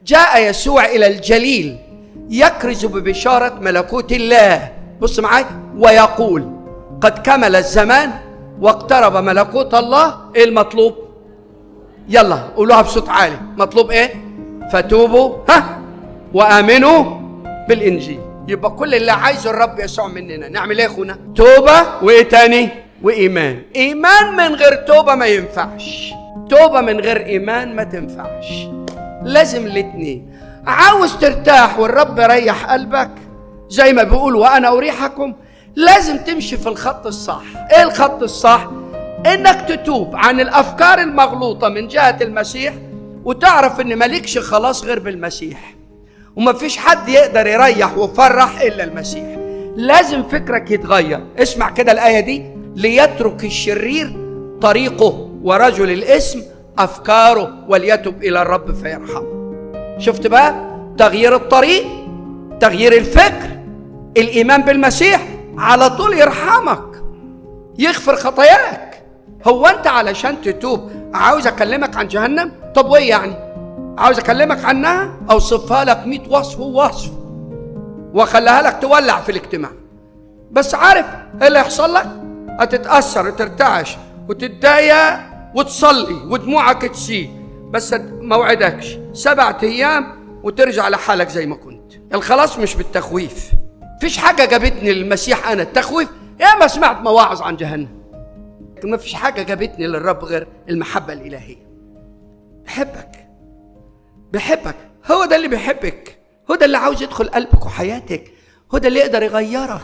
جاء يسوع إلى الجليل يكرز ببشارة ملكوت الله. بص معايا، ويقول قد كمل الزمان واقترب ملكوت الله. ايه المطلوب؟ يلا قولوها بصوت عالي، مطلوب ايه؟ فتوبوا ها وآمنوا بالإنجيل. يبقى كل اللي عايزه الرب يسوع مننا نعمل ايه يا اخونا؟ توبة وايه تاني؟ وإيمان. إيمان من غير توبة ما ينفعش، توبة من غير إيمان ما تنفعش، لازم الاتنين. عاوز ترتاح والرب يريح قلبك زي ما بيقول وأنا أريحكم، لازم تمشي في الخط الصح. ايه الخط الصح؟ انك تتوب عن الافكار المغلوطة من جهة المسيح، وتعرف ان مالكش خلاص غير بالمسيح، وما فيش حد يقدر يريح ويفرح الا المسيح. لازم فكرك يتغير. اسمع كده الآية دي: ليترك الشرير طريقه ورجل الاسم أفكاره وليتب إلى الرب فيرحمه. شفت بقى؟ تغيير الطريق، تغيير الفكر، الإيمان بالمسيح على طول يرحمك، يغفر خطاياك. هو أنت علشان تتوب عاوز أكلمك عن جهنم؟ طب وإيه يعني؟ عاوز أكلمك عنها؟ أوصفها لك 100 وصف ووصف وأخليها لك تولع في الاجتماع. بس عارف إيه اللي يحصل لك؟ هتتأثر وترتعش وتتضايق وتصلي ودموعك تسيل، بس ما وعدكش 7 أيام وترجع لحالك زي ما كنت. الخلاص مش بالتخويف. فيش حاجة جابتني للمسيح أنا التخويف، يا ما سمعت مواعظ عن جهنم، لكن ما فيش حاجة جابتني للرب غير المحبة الإلهية. بحبك، بحبك، هو ده اللي بيحبك، هو ده اللي عاوز يدخل قلبك وحياتك، هو ده اللي يقدر يغيرك.